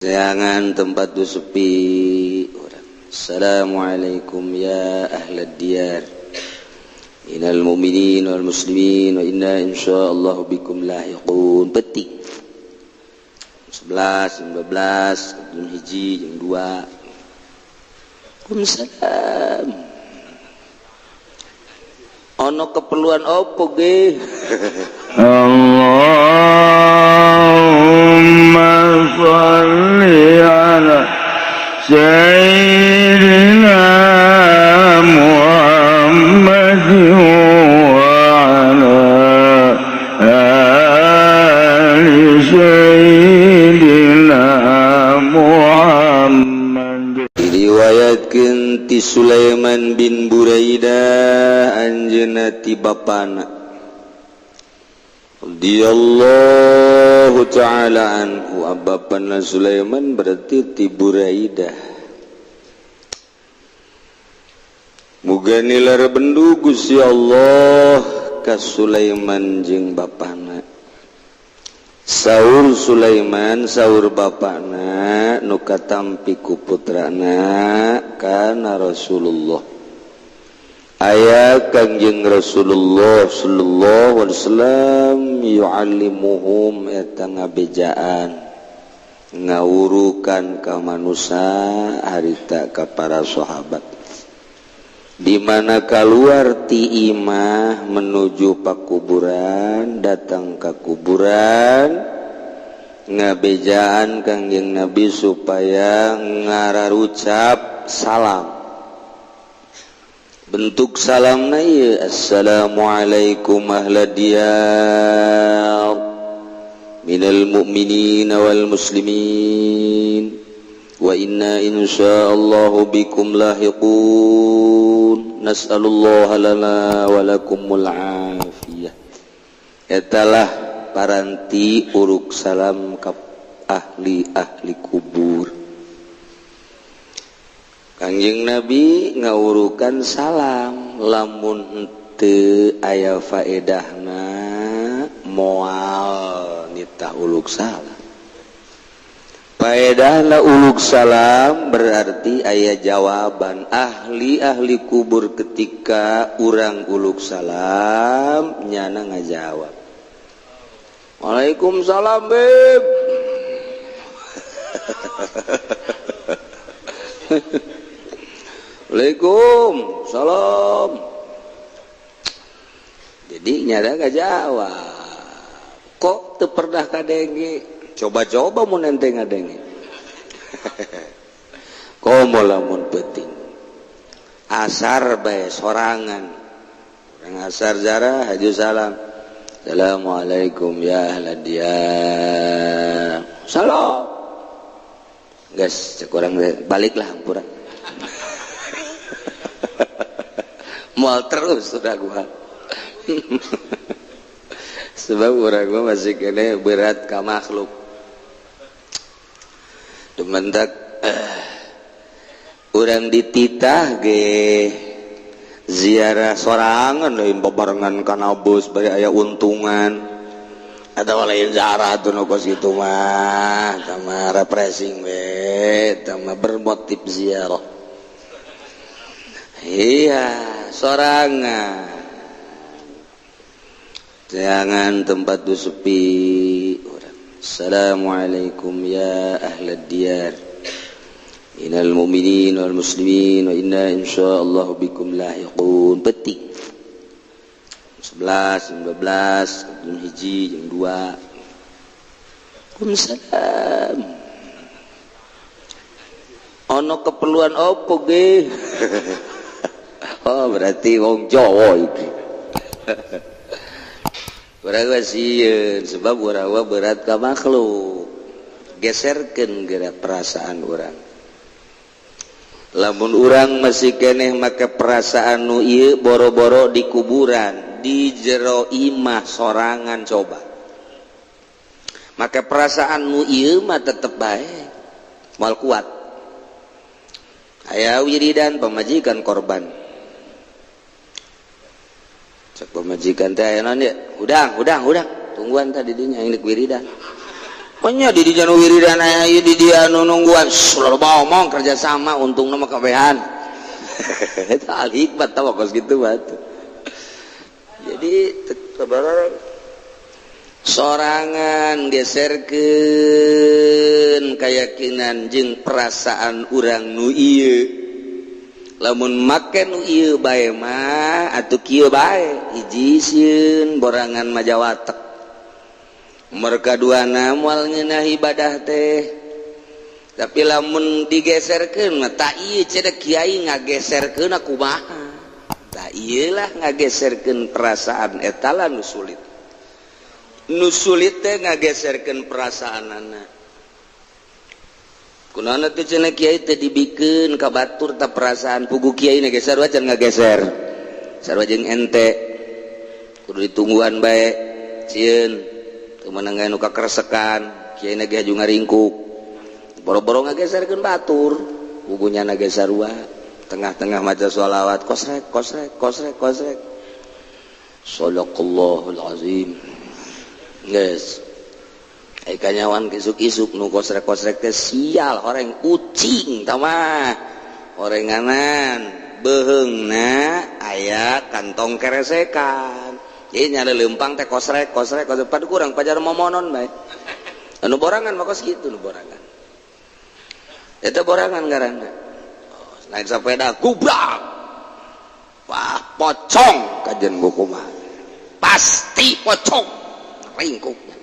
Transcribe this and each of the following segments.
Jangan tempat tu sepi. Assalamualaikum ya ahlad diyar minal mu'minin wal muslimin wa inna insyaallah bikum lahiqun. Petik 11, 12, jam 1, jam 2. Waalaikumsalam. Ono keperluan opo ge? Allahumma shalli ala sayyidina Muhammad wa ala ali sayyidina Muhammad. Diriwayatkeun ti Sulaiman bin Buraidah anjeunna ti bapana radhiyallahu ta'ala anhu. Bapana Sulaiman berarti ti Buraidah. Muga nilar bendu Gusti Allah ka Sulaiman jeung bapana. Saur Sulaiman saur bapana nu katampi ku putrana kana Rasulullah. Aya Kangjeng Rasulullah sallallahu alaihi wasallam yu'allimuhum eta ngabejaan ngawurukan ka manusa harita ka para sahabat. Di mana keluar ti imah menuju pakuburan, datang ke kuburan ngabejaan Kangjeng Nabi supaya ngararucap salam. Bentuk salamna ieu assalamualaikum ahlad diyar minal mu'minin wal muslimin wa inna insyaallah bikum lahiqun nas'alullah lana wa lakumul afiyah. Etalah paranti uruk salam ka ahli-ahli kubur. Kangjeng Nabi ngawurukan salam lamun henteu aya faedahna moal nitah uluk salam. Faedahna uluk salam berarti aya jawaban ahli-ahli kubur ketika urang uluk salam nyana ngajawab waalaikumsalam beb. Waalaikum salam. Jadi nyada gak jawab. Kok teu pernah kadenge? Coba-coba mun ente ngadenge. Komo lamun penting. Asar bae sorangan. Urang asar jarah haju salam. Assalamualaikum ya ahlad diyar. Salam. Guys, cek urang baliklah hampura. Mual terus sudah gua. Sebab urang gua masih kene berat ka makhluk. Dumentak urang dititah ge ziarah sorangan lain babarengan kana bus bari aya untungan. Atawa lain ziarah tuh nu kos kitu mah, tama refreshing we, tama bermotif ziarah. Iya, sorangan. Jangan tempat tu sepi. Assalamualaikum ya ahlad diyar minal mu'minin wal muslimin wa inna insyaallah bikum lahiqun. Petik 11, 12, jam 1, jam 2. Waalaikumsalam. Ono keperluan opo ge? Oh berarti wong Jawa iki. Urang sieun sebab urang berat ka makhluk. Geserkeun geura perasaan urang. Lamun urang masih keneh make perasaan nu ieu boro-boro di kuburan, di jero imah sorangan coba. Make perasaan nu ieu mah tetep bae moal kuat. Aya wiridan pamajikan korban. Cek pemajikan teh aya naon ye? Hudang, hudang, hudang. Tungguan tadi dinya yang wiridan. Pokoknya di dinya nu wiridan aya ieu di dia nu nungguan loba omong kerja sama untungna mah kabehan. Eta al hikmat tah kos kitu batu. Jadi sorangan geserkeun keyakinan jeung perasaan urang nu ieu. Lamun make nu ieu bae mah atuh kieu bae hiji sieun borangan majawatek. Mereka duana moal ngeunah ibadah teh. Tapi lamun digeserkeun mah tak ieu cenah kiai ngageserkeun kumaha. Tak ieu lah ngageserkeun perasaan eta lah nu sulit. Nu sulit teh ngageserkeun perasaanana. Kunaon teh cenah kiai teh dibikeun ka batur ta perasaan pugu kiai na geser wae can ngageser. Sarua jeung ente. Kudu ditungguan bae sieun teu meunang nu kakeresekan kiai na ge haju ngaringkuk. Boro-boro ngageserkeun batur, pugunya na ge sarua. Tengah-tengah maca sholawat kosrek kosrek kosrek kosrek. Shadaqallahul azim. Geus. Ai kanyawan isuk-isuk nu kosrek-kosrek teh sial horeng ucing tah mah. Horenganan beuheungna aya kantong keresekan. Jadi nyari lempang teh kosrek kosrek kosrek padu kurang pajar momonon bae. Anu borangan mah kos kitu nu borangan. Eta borangan ngaranna. Naik sepeda gubrak. Wah, pocong kajen kumaha. Pasti pocong. Ringkuknya.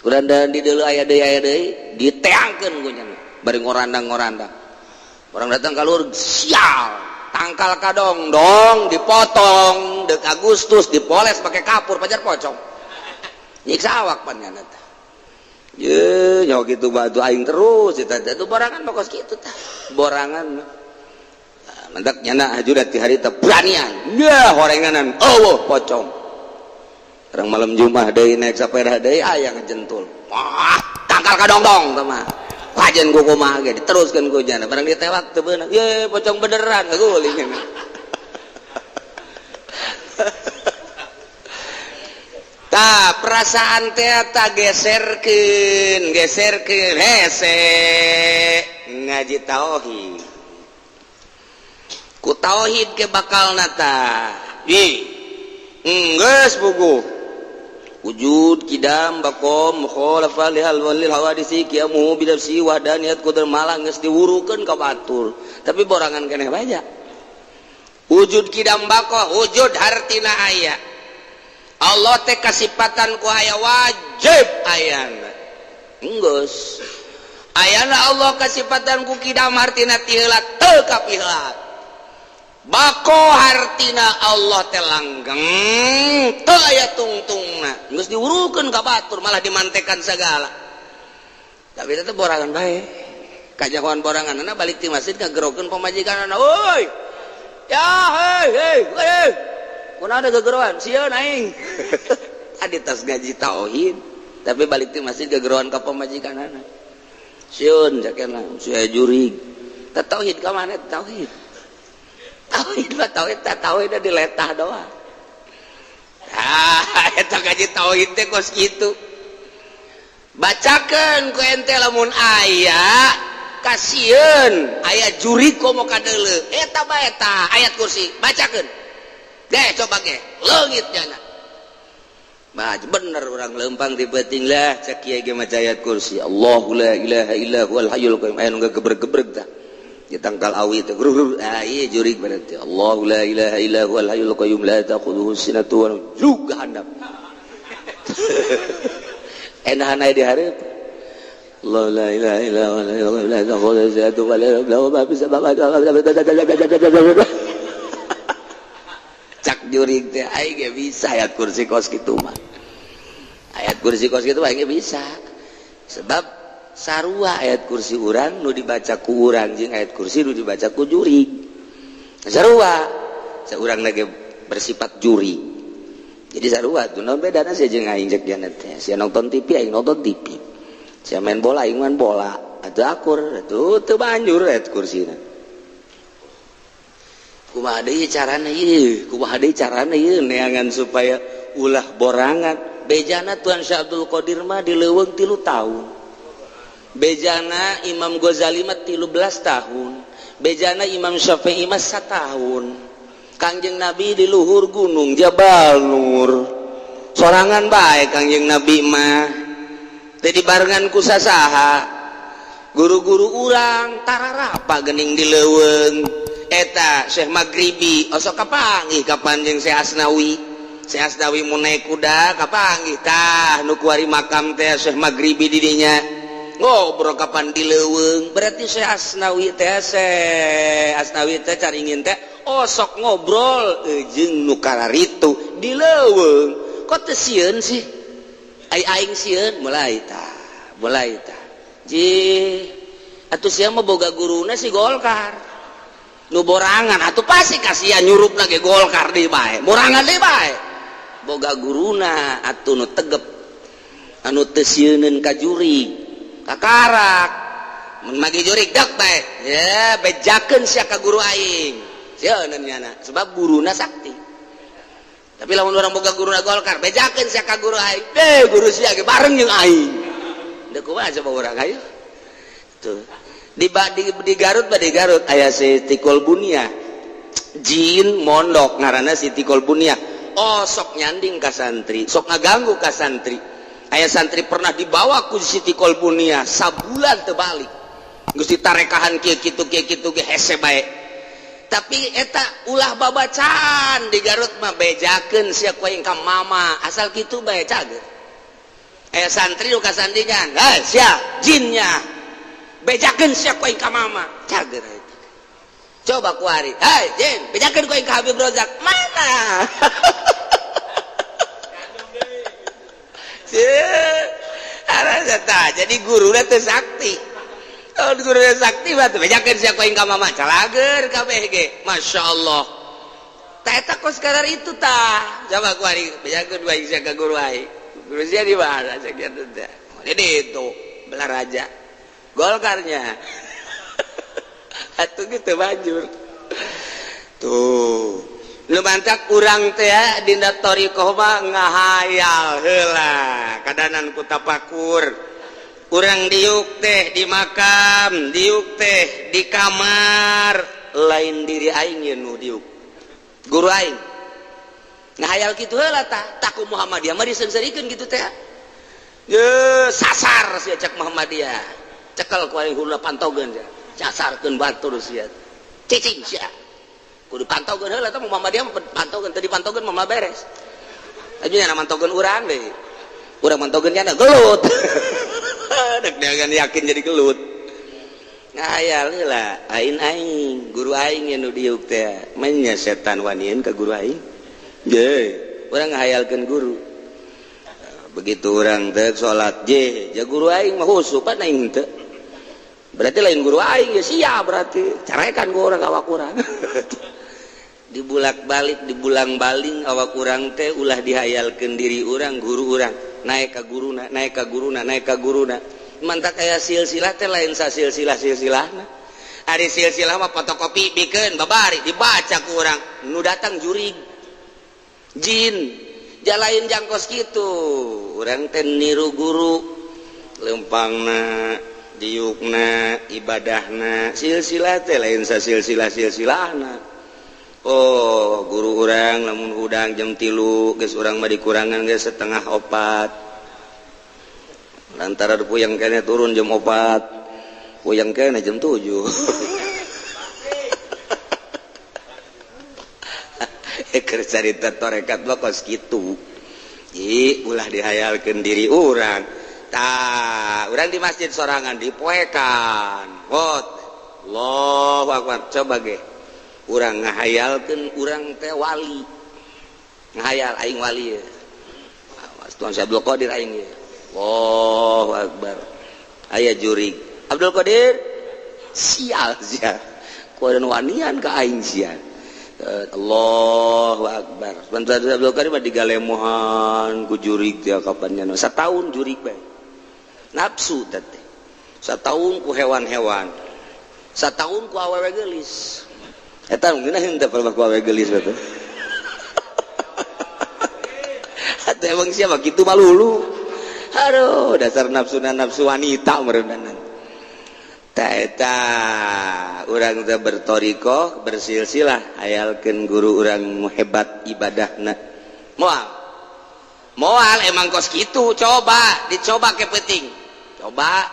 Urang dan di deuleu aya deui diteangkeun ku nya. Bari ngorandang-ngorandang. Orang datang ka luhur sial, tangkal kadong dong dipotong deuk Agustus dipoles pakai kapur pajar pocong. Nyiksa awak pan nya teh. Ye, nyawa kitu batu aing terus eta teh borangan mah kos kitu tah. Borangan mah. Mendak nyana haju ti hari teh beranian. Nya horenganan eueuh pocong. Orang malam Jumat deui naik sepeda deui aya ngejentul. Wah, tangkal kadongdong teh mah. Kajen ku kumaha ge diteruskeun ku jana. Barang ditewak teu beunang. Ye, pocong beneran ngaguling. Tah, perasaan teh ta geserkeun, geserkeun hese ngaji tauhid. Ku tauhid ke bakalna tah. Ih, enggeus buku. Wujud kidam bakom mukhalafa lihal walil hawadisi qiyamu bidafsi wahdaniyat qudar malah geus diwurukeun ka batur tapi borangan keneh bae. Wujud kidam bako wujud hartina aya Allah teh kasipatan ku aya wajib ayana enggeus ayana Allah kasipatan ku kidam hartina ti heula teu kapiheula. Bako hartina Allah teh langgeng teu aya tungtungna geus diwurukeun ka batur malah dimantekan sagala. Tapi eta teh borangan bae. Kajahoan boranganna balik ti masjid ngagerokeun pamajikanna. Woi. Ya hei hei hei. Kunaon gegeroan? Sieun aing. Adi tas ngaji tauhid tapi balik ti masjid gegeroan ka pamajikanna. Sieun cakena sia jurig. Teh tauhid ka mana tauhid? Tauhid mah tauhid tah tauhid diletah doang. Ah, eta ngaji tauhid teh kos kitu. Bacakeun ku ente lamun aya kasieun aya jurig komo kadeuleu. Eta bae tah ayat kursi, bacakeun. Deh coba ge, leungit jana. Bah, bener urang leumpang di beuting lah cek kiai ge maca ayat kursi. Allahu la ilaha illa huwal hayyul qayyum. Aya nu gebreg-gebreg tah. Ditangkal awi teh grur ah ieu jurig berarti Allahu la ilaha illa huwal hayyul qayyum la ta'khudhuhu sinatun wa juga handap. Enahan aya di hareup. Allah la ilaha illa huwal hayyul qayyum la ta'khudhuhu sinatun wa la nawm ma fis samawati. Cak jurig teh aing ge bisa ayat kursi kos kitu mah. Ayat kursi kos kitu aing ge bisa. Sebab sarua ayat kursi urang nu dibaca ku urang jeung ayat kursi nu dibaca ku jurig. Sarua saurang lagi bersifat jurig. Jadi sarua tuh naon bedana sia jeung aing cek jana teh. Sia nonton TV aing nonton TV. Sia main bola aing main bola. Atuh akur atuh teu banjur ayat kursina. Kumaha deui carana ieu? Kumaha deui carana ieu neangan supaya ulah borangan. Bejana Tuan Syekh Abdul Qadir mah di leuweung 3 tahun. Bejana Imam Ghazali mah 13 tahun, bejana Imam Syafi'i mah 1 tahun. Kangjeng Nabi di luhur gunung Jabal Nur. Sorangan bae Kangjeng Nabi mah. Teu dibarengan ku sasaha. Guru-guru urang tararapa geuning di leuweung. Eta Syekh Maghribi osok kapanggih kapan jeung Syekh Asnawi. Syekh Asnawi mun naik kuda kapanggih tah nu kuari makam teh Syekh Maghribi di dinya. Ngobrol kapan di leuweung berarti Syekh Asnawi teh Syekh Asnawi teh caringin teh osok ngobrol jeung nu kararitu di leuweung. Kok teu sieun sih? Ai aing sieun mulai tah, mulai tah. Ji atuh sia mah boga guruna si Golkar. Nu borangan atuh pasti kasihan nyurupna ge Golkar deui bae. Borangan deui bae. Boga guruna atuh nu tegep. Anu teu sieuneun ka jurig. Kakarak mun magi jurig dek bae. Ya bejakeun sia ka guru aing. Sieuneun nyana sebab guruna sakti. Tapi lamun urang boga guruna Golkar bejakeun sia ka guru aing. Deh guru sia ge bareng jeung aing. Deuk kumaha coba urang hayu. Tuh. Di Garut ba di Garut aya Siti Kolbunia. Jin mondok ngaranna Siti Kolbunia. Oh sok nyanding ka santri, sok ngaganggu ka santri. Aya santri pernah dibawa ku Siti Kolbunia sabulan teu balik. Geus ditarekahan kieu kitu kieu kitu ge hese bae. Tapi eta ulah babacaan di Garut mah bejakeun sia ku aing ka mama, asal kitu bae cager. Aya santri nu kasandingan, "Hei sia jinnya." Bejakeun sia ku aing ka mama, cager eta. Coba kuari, "Hei jin, bejakeun ku aing ka Habib Rozak." Mana? Jadi guruna teh sakti. Kalau guruna sakti mah teh bejakeun sia ku aing ka mama, calager kabeh ge. Masyaallah. Tah eta kos kadar itu tah. Coba kuari bejakeun ku aing sia ka guru aing. Guru sia di mana sakitu teh. Jadi itu Balaraja. Golkarnya. Atuh gitu banjur. Tuh. Nu mantak urang teh dina thariqah mah ngahayal heula kadanan ku tapakur. Urang diuk teh di makam, diuk teh di kamar, lain diri aing ye nu diuk. Guru aing. Ngahayal kitu heula tah, tah ku Muhammadiyah mah diseungseurikeun kitu teh. Ye sasar sia cek Muhammadiyah. Cekel ku aing hula pantogeun sia. Casarkeun batur sia. Cicing sia. Kudu pantogeun heula tah Muhammadiyah mah pantogeun, teu dipantogeun mah beres. Aja nya mantogeun urang deui. Urang mantogeun nya gelut. Dek dengan yakin jadi gelut. Ngahayal heula, aing aing, guru aing nu diuk teh. Manya setan wanian ka guru aing. Ye, urang ngahayalkeun guru. Begitu urang teh salat je, ja guru aing mah khusyuk pan aing teh. Berarti lain guru aing ya sia berarti. Carekan gua urang awak urang. Dibulak-balik, dibulang-baling awak urang teh ulah dihayalkeun diri urang, guru urang. Naik ka guruna, naik ka guruna, naik ka guruna. Mantak aya silsilah teh lain sasilsilah-silsilahna. Ari silsilah mah fotokopi bikeun babari dibaca ku urang. Nu datang jurig. Jin jalain jangkos kitu. Urang teh niru guru lempangna, diukna, ibadahna, silsilah teh lain sasilsilah-silsilahna. Oh, guru urang lamun hudang jam 3 geus urang mah dikurangan geus 3:30. Lantaran puyeng keneh turun jam 4, puyeng keneh jam 7. Keur carita tarekat mah kos kitu. Ih, ulah dihayalkeun diri urang. Tah, urang di masjid sorangan dipoekan. Hot. Allahu akbar. Coba ge. Urang ngahayalkeun urang teh wali. Ngahayal aing wali ye. Tuan Syekh Abdul Qadir aing ye. Allahu akbar. Aya jurig. Abdul Qadir sial sia. Kuadan wanian ka aing sia. Allahu akbar. Bantuan Abdul Qadir mah digalemohan ku jurig teh kapan nya. Sataun jurig bae. Nafsu teh. Sataun ku hewan-hewan. Sataun ku awewe geulis. Eta ngeunah henteu ku awewe geulis teh. Atuh emang siapa kitu malulu. Aduh, dasar nafsuna nafsu wanita meureunan. Ta eta urang teh bertorikoh bersilsilah hayalkeun guru urang hebat ibadahna. Moal. Moal emang kos kitu, coba dicoba ke penting. Coba.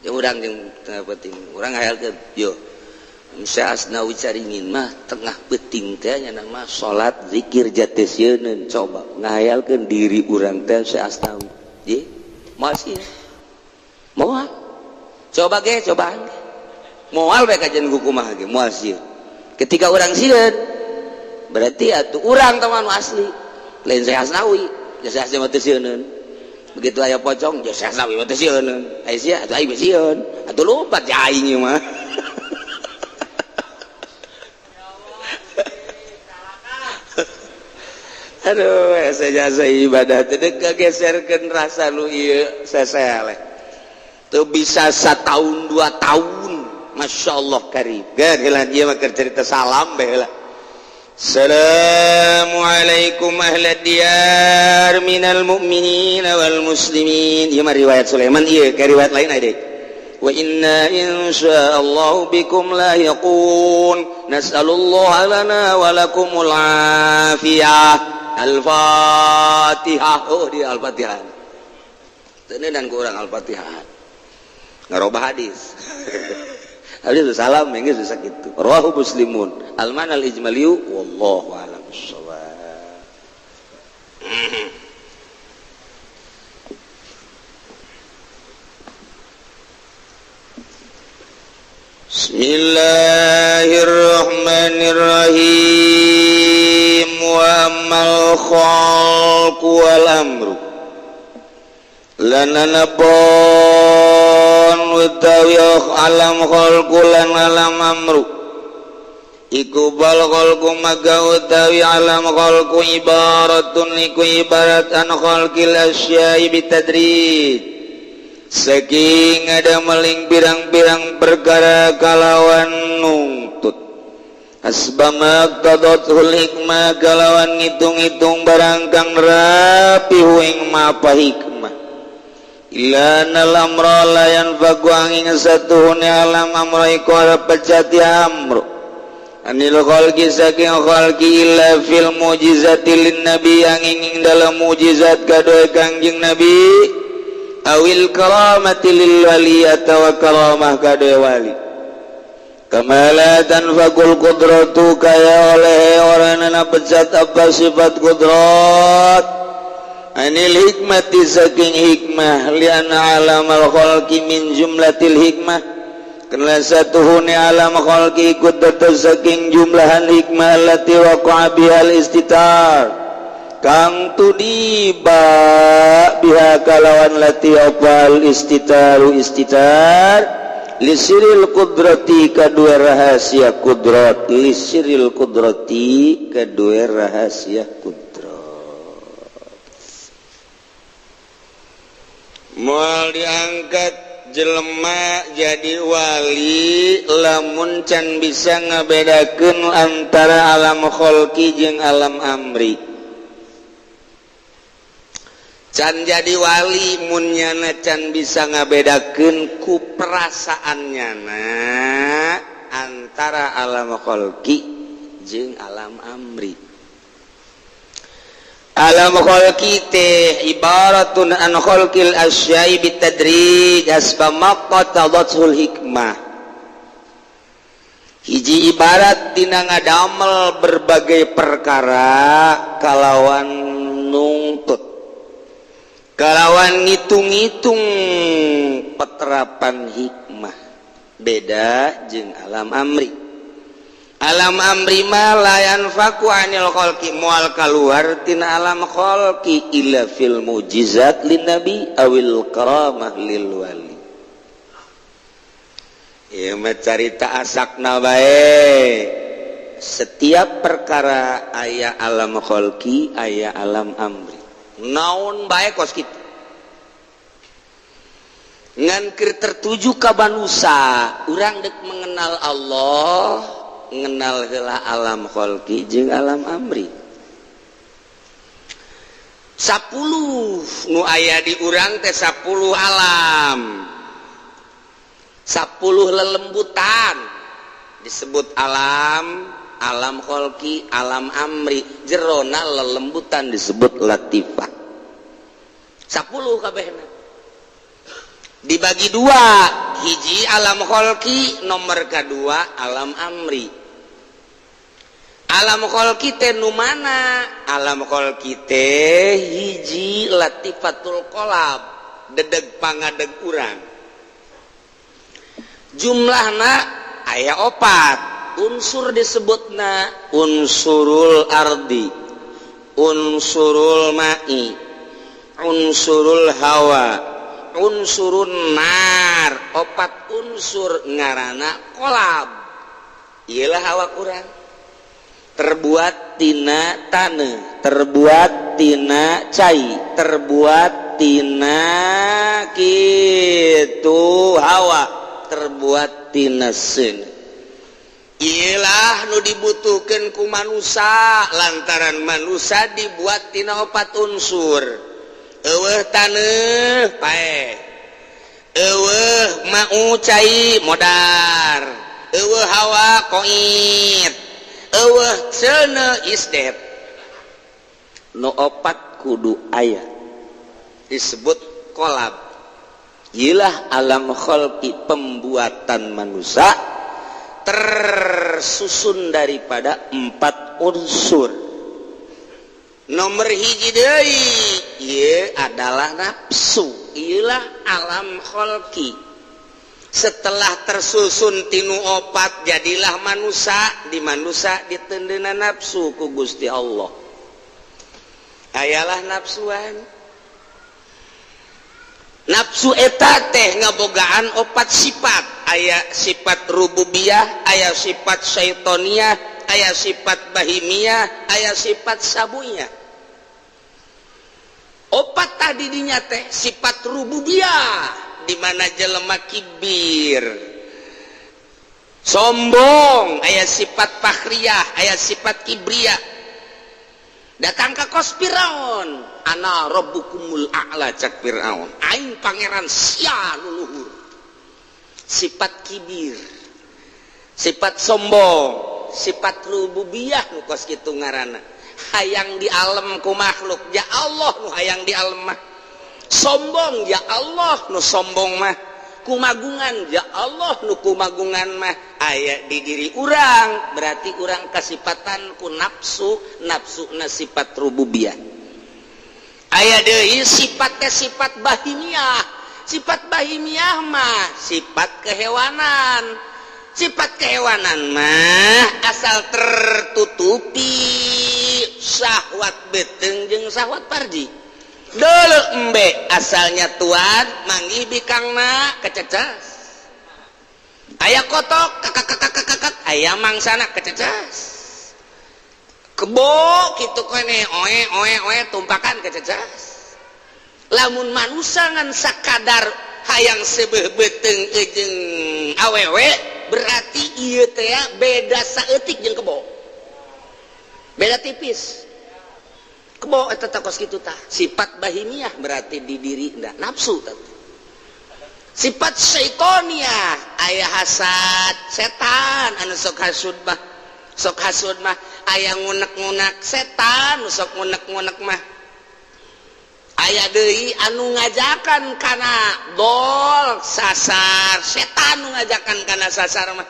Ya urang jeung tengah penting, urang hayalkeun yo. Syekh Asnawi Caringin mah tengah penting teh nya mah salat zikir jati sieun, coba ngahayalkeun diri urang teh Syekh Asnawi. Ye, masih. Moal. Coba ge, cobaan ge. Moal bae kajian kumaha ge, moal sieun. Ketika urang sieun, berarti atuh urang teh anu asli. Lain Syekh Asnawi, ya Syekh Asnawi mah teu sieuneun. Begitu aya pocong, ya Syekh Asnawi mah teu sieuneun. Aya sia atuh aing sieun. Atuh lompat ya aing ieu mah. Aduh, jasa ibadah teh geserkeun rasa nu ieu seseleh. Teu bisa satahun 2 tahun. Masya Allah karim. Geus heula ieu mah keur cerita salam bae heula. Assalamualaikum ahlad diyar minal mu'minina wal muslimin. Ieu mah riwayat Sulaiman ieu, ka riwayat lain aya deui. Wa inna insyaallah bikum lahiqun. Nas'alullaha lana wa lakumul afiyah. Al-Fatihah. Oh, dia Al-Fatihah. Teu dan ku urang Al-Fatihah. Ngarobah hadis. Hadis salam geus bisa kitu. Rawahu Muslimun. Al-mana al-ijmaliyu wallahu a'lam bissawab. Bismillahirrahmanirrahim. Wa ammal khalqu wal amru lana napon utawi alam khalqu lan alam amru iku bal khalqu maga utawi alam khalqu ibaratun iku ibarat an khalqil asya'i bitadrij saking ada meling pirang-pirang perkara kalawan nungtut asbama qadatul hikmah kalawan ngitung-ngitung barang kang rapi ing mapa hikmah ila nal amra la yanfaku angin satuhune alam amra iku pecati amru anil khalqi saking khalqi illa fil mujizati lin nabi angin ing dalam mujizat kadoe Kangjeng Nabi awil karamati lil wali atawa karamah kadoe wali kama la tanfakul qudratu kaya oleh oranana pecat apa sifat kudrat anil hikmati saking hikmah lianna alamal khalqi min jumlatil hikmah karena satuhune alam khalqi ikut dados saking jumlahan hikmah allati waqa'a bihal istitar kang tudiba biha kalawan lati opal istitaru istitar lisiril kudrati kedua rahasia kudrat lisiril kudrati kedua rahasia kudrat moal diangkat jelema jadi wali lamun can bisa ngabedakeun antara alam kholqi jeung alam amri. Can jadi wali mun nyana can bisa ngabedakeun ku perasaan nyana antara alam kholqi jeung alam amri. Alam kholqi teh ibaratun an kholqil asya'i bitadrij hasba maqtadatul hikmah. Hiji ibarat dina ngadamel berbagai perkara kalawan nungtut kalawan ngitung-ngitung peterapan hikmah beda jeung alam amri. Alam amri mah la yanfaku anil khalqi moal kaluar tina alam khalqi illa fil mujizat lin nabi awil karamah lil wali. Ieu mah carita asakna bae. Setiap perkara aya alam khalqi aya alam amri. Naon bae kos kitu. Ngan keur tertuju ka manusa, urang deuk mengenal Allah, ngenal heula alam kholqi jeung alam amri. 10 nu aya di urang teh 10 alam. 10 lelembutan disebut alam, alam kholqi, alam amri, jerona lelembutan disebut latifah. 10 kabehna dibagi dua, hiji alam kholqi, nomor kedua alam amri. Alam kholqi teh nu mana? Alam kholqi teh hiji latifatul qalab, dedeg pangadeg urang. Jumlahna aya 4 unsur disebutna, unsurul ardi, unsurul ma'i, unsurul hawa, unsurun nar. 4 unsur ngarana kolab. Iyalah awak urang terbuat tina taneuh, terbuat tina cai, terbuat tina kitu hawa, terbuat tina seuneu. Iyalah nu dibutuhkeun ku manusa, lantaran manusa dibuat tina 4 unsur. Eueuh taneuh paeh, eueuh mau cai modar, eueuh hawa koit, eueuh seuneu isdet. Nu 4 kudu aya disebut kolab. Iyalah alam kholqi, pembuatan manusia tersusun daripada 4 unsur. Nomor hiji deui ieu adalah nafsu. Iyalah alam kholqi. Setelah tersusun tinu 4 jadilah manusia. Di manusia ditendeuna nafsu ku Gusti Allah. Ayalah nafsuan. Nafsu eta teh ngabogaan 4 sifat. Aya sifat rububiyah, aya sifat syaitoniyah, aya sifat bahimiyah, aya sifat sabuyah. 4 tadi dinya teh sifat rububiyah, di mana jelema kibir, sombong, aya sifat fakhriyah, aya sifat kibriyah. Datang ka kos Firaun, ana rabbukumul a'la, cak Firaun, aing pangeran sia nu luhur. Sifat kibir, sifat sombong, sifat rububiyah nu kos kitu ngaranna. Hayang di alam ku makhluk, ya Allah nu hayang di alam mah. Sombong, ya Allah nu sombong mah. Kumagungan, ya Allah nu kumagungan mah. Aya di diri urang, berarti urang kasipatan ku nafsu, nafsuna sifat rububiyah. Aya deui sifatnya sifat bahimiyah. Sifat bahimiyah mah sifat kehewanan. Sifat kehewanan mah asal tertutupi syahwat beteng jeung syahwat parji. Dulu embe asalnya tuan manggih bikangna kececas. Aya kotok kakak, aya mangsana kececas. Kebo kitu kene oe oe oe tumpakan kececas. Lamun manusa ngan sakadar hayang seubeuh beuteung jeung awewe, berarti ieu teh beda saeutik jeung kebo. Beda tipis. Kebo eta teh kos kitu tah. Sifat bahimiyah berarti di diri nda nafsu tah. Sifat syaitoniah aya hasad setan anu sok hasud mah. Sok hasud mah aya ngunek-ngunek setan nu sok ngunek-ngunek mah. Aya deui anu ngajakan kana dol sasar setan, nu ngajakan kana sasar mah,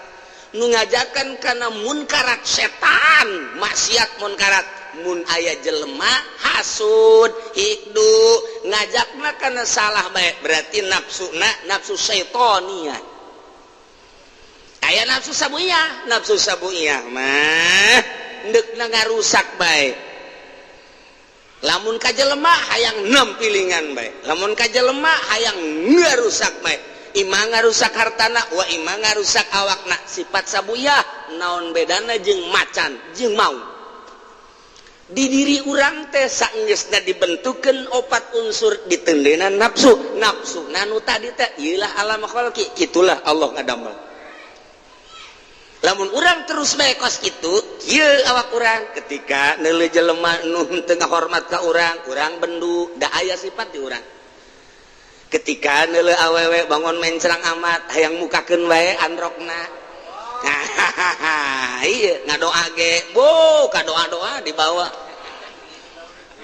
nu ngajakan kana munkarat setan, maksiat munkarat. Mun aya jelema hasud hikdu ngajakna kana salah bae, berarti nafsuna nafsu syaitoniah. Aya nafsu sabuyah, nafsu sabuyah mah deukna ngarusak bae. Lamun ka jelema hayang nempilingan bae, lamun ka jelema hayang ngarusak bae, imah ngarusak hartana wa imah ngarusak awakna. Sifat sabuyah naon bedana jeung macan jeung maung. Di diri urang teh saenggeusna dibentukeun 4 unsur ditendeuna nafsu. Nafsu nanu tadi teh ieulah alam kholqi, kitulah Allah ngadamel. Lamun urang terus bae kos kitu, kieu awak urang ketika neuleuh jelema nu teu ngahormat ka urang, urang bendu, da aya sifat di urang. Ketika neuleuh awewe bangun mencrang amat hayang mukakeun wae androkna. Nah, iya ngadoa ge, bu kadoa-doa dibawa.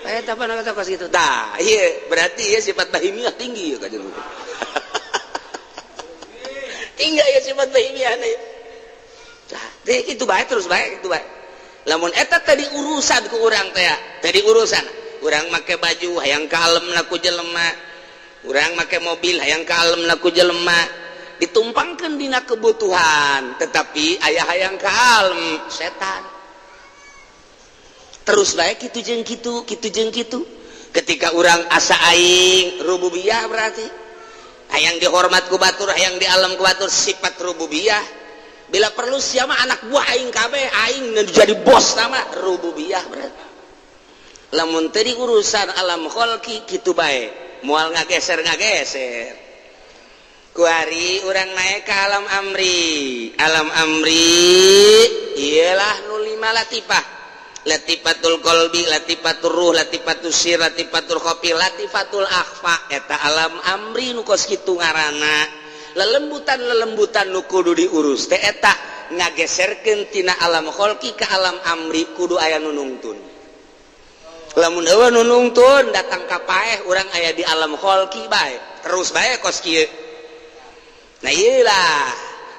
Eta apa kata kos kitu. Tah, iya berarti ieu sifat bahimiah tinggi ya kajeun. Tinggi ya sifat bahimiah nya. Tah, teh kitu bae terus bae kitu bae. Lamun eta tadi urusan ku urang teh, tadi urusan. Urang make baju hayang kalem na ku jelema. Urang make mobil hayang kalem na ku jelema. Ditumpangkeun dina kebutuhan, tetapi aya hayang kalem setan. Terus bae kitu jeung kitu, kitu jeung kitu. Ketika urang asa aing rububiyah berarti hayang dihormat ku batur, hayang dialem ku batur, sifat rububiyah. Bila perlu siapa anak buah aing kabeh, aing jadi bos nama rububiyah berarti. Lamun teu urusan alam kholqi kitu bae, moal ngageser-ngageser. Kuari urang naik ke alam amri. Alam amri ialah nu lima latifah. Latifatul qalbi, latifatul ruh, latifatul sir, latifatul khafi, latifatul akhfa. Eta alam amri nu kos kitu ngaranna. Lelembutan-lelembutan nu kudu diurus teh eta ngageserkeun tina alam kholqi ka alam amri kudu aya nu nungtun. Lamun eueuh nu nungtun datang ka paeh urang aya di alam kholqi bae. Terus bae kos kieu. Nah ieu lah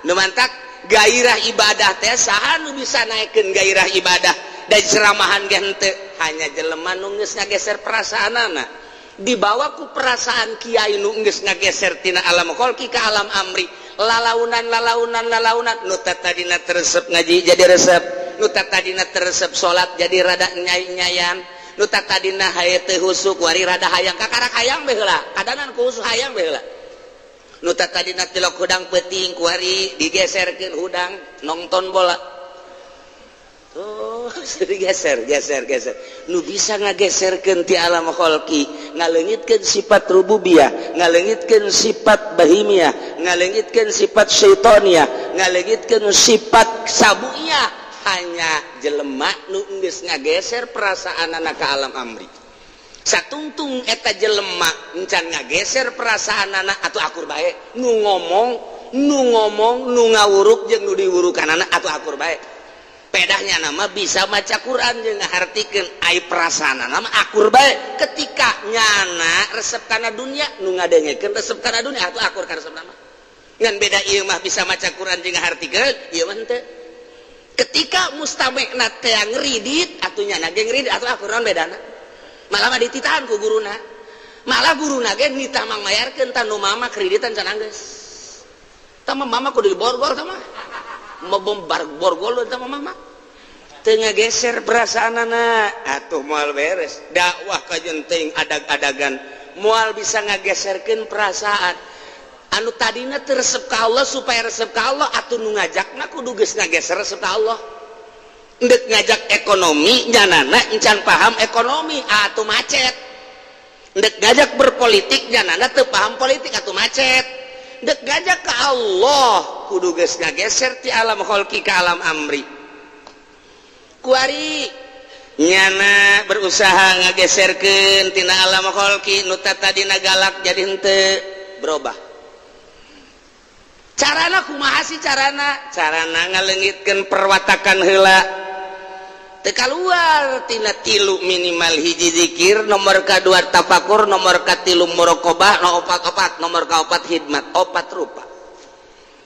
nu mantak gairah ibadah teh saha nu bisa naekeun gairah ibadah da ceramahan ge henteu, hanya jelema nu geus ngageser perasaanana. Dibawa ku perasaan kiai nu geus ngageser tina alam kholqi ka alam amri. Lalaunan lalaunan lalaunan nu tadina teresep ngaji jadi resep, nu tadina teresep salat jadi rada nyai-nyayan, nu tadina haye teu husuk wari rada hayang kakarak hayang bae heula, kadanan ku husuk hayang bae heula. Nu tadina tilok hudang peuting kuari digeserkeun hudang nonton bola. Oh, digeser, geser, geser. Nu bisa ngageserkeun ti alam kholqi, ngaleungitkeun sifat rububiyah, ngaleungitkeun sifat bahimiyah, ngaleungitkeun sifat syaitoniyah, ngaleungitkeun sifat sabuiyah. Hanya jelema nu geus ngageser perasaanana ka alam amri. Satungtung eta jelema encan ngageser perasaanana atuh akur bae. Nu ngomong, nu ngawuruk jeung nu diwurukanana atuh akur bae. Pedahnya nama bisa maca Quran jeung ngahartikeun ai perasaanana mah akur bae. Ketika nyana resep kana dunia, nu ngadengekeun resep kana dunia atuh akur ka resepna mah. Ngan beda ieu mah bisa maca Quran jeung ngahartikeun, ieu mah henteu. Ketika mustamekna teh ngridit atuh nyana ge ngridit atuh akur naon bedana. Malah mah dititahan ku guruna. Malah guruna ge nitah mangmayarkeun tah nu mama kreditan can anggeus. Tah mama kudu diborgol tah mah. Mabombar borgol tah mama. Teu ngageser perasaanana atuh moal beres. Dakwah kajeun teuing adag-adagan moal bisa ngageserkeun perasaan. Anu tadina teu resep ka Allah supaya resep ka Allah atuh nu ngajakna kudu geus ngageser resep ka Allah. Ndek ngajak ekonomi nyanana encan paham ekonomi atuh macet. Ndek ngajak berpolitik nyanana teu paham politik atuh macet. Ndek ngajak ka Allah kudu geus ngageser ti alam kholqi ka alam amri. Kuari nyana berusaha ngageserkeun tina alam kholqi nu tadina galak jadi henteu berubah. Carana kumaha sih carana? Carana ngaleungitkeun perwatakan heula. Teu kaluar tina tilu minimal hiji zikir, nomor kadua tafakur, nomor katilu muraqabah, nomor opat, nomor kaopat khidmat, opat rupa.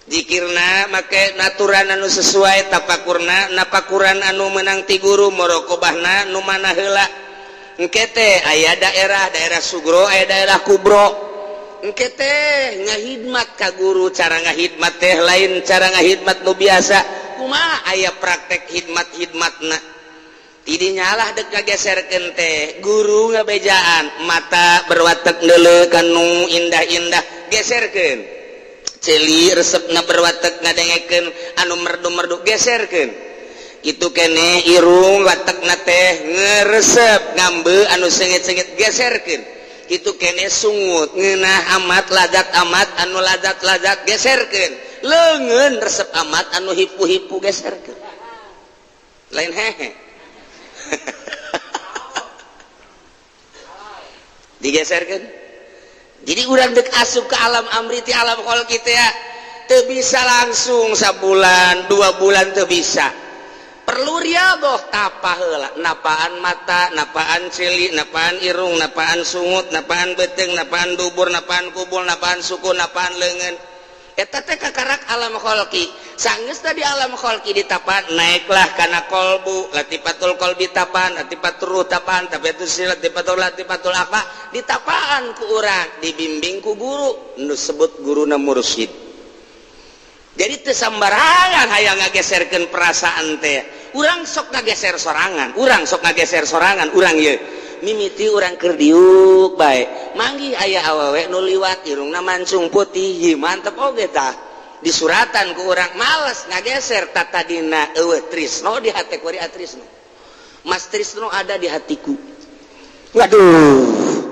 Zikirna make naturan anu sesuai, tafakurna napakuran anu meunang ti guru, muraqabahna nu mana heula. Engke teh aya daerah, daerah sugro, aya daerah kubro. Engke teh ngahidmat ka guru, cara ngahidmat teh lain cara ngahidmat nu biasa. Kumaha aya praktek hidmat-hidmatna. Tidinya lah dek ngageserkeun teh guru ngabejaan, mata berwatek neuleuh kanu indah-indah geserkeun. Ceuli resepna berwatek ngadengekeun anu merdu-merdu geserkeun. Kitu keneh irung watekna teh ngeresep ngambe anu sengit-sengit geserkeun. Kitu keneh sungut ngeunah amat ladat amat anu ladat-ladat geserkeun. Leungeun resep amat anu hipu-hipu geserkeun. Lain hehe. Digeserkeun. Jadi urang dek asup ke alam amri ti alam kholqi teh teu bisa langsung sabulan 2 bulan teu bisa. Perlu riadoh tapa heula, napaan mata, napaan ceuli, napaan irung, napaan sungut, napaan beuteung, napaan dubur, napaan kubul, napaan suku, napaan leungeun. Eta teh kakarak alam kholqi. Sanggeus tadi alam kholqi ditapan, naiklah kana kolbu, latifatul qalbi tapan, latifatul ruh tapan, tapiatul sir, latifatul latifatul apa, ditapaan ku urang, dibimbing ku guru, nu sebut guruna mursyid. Jadi teu sambarangan hayang ngageserkeun perasaan teh. Urang sok ngageser sorangan, urang sok ngageser sorangan, urang ieu mimiti urang keur diuk bae. Manggih aya awewe nu liwat irungna mancung putih, hi mantep oge tah. Disuratan ku urang males ngageser tatadina eueuh trisno di hate kuari atrisno. Mas Trisno ada di hatiku. Waduh.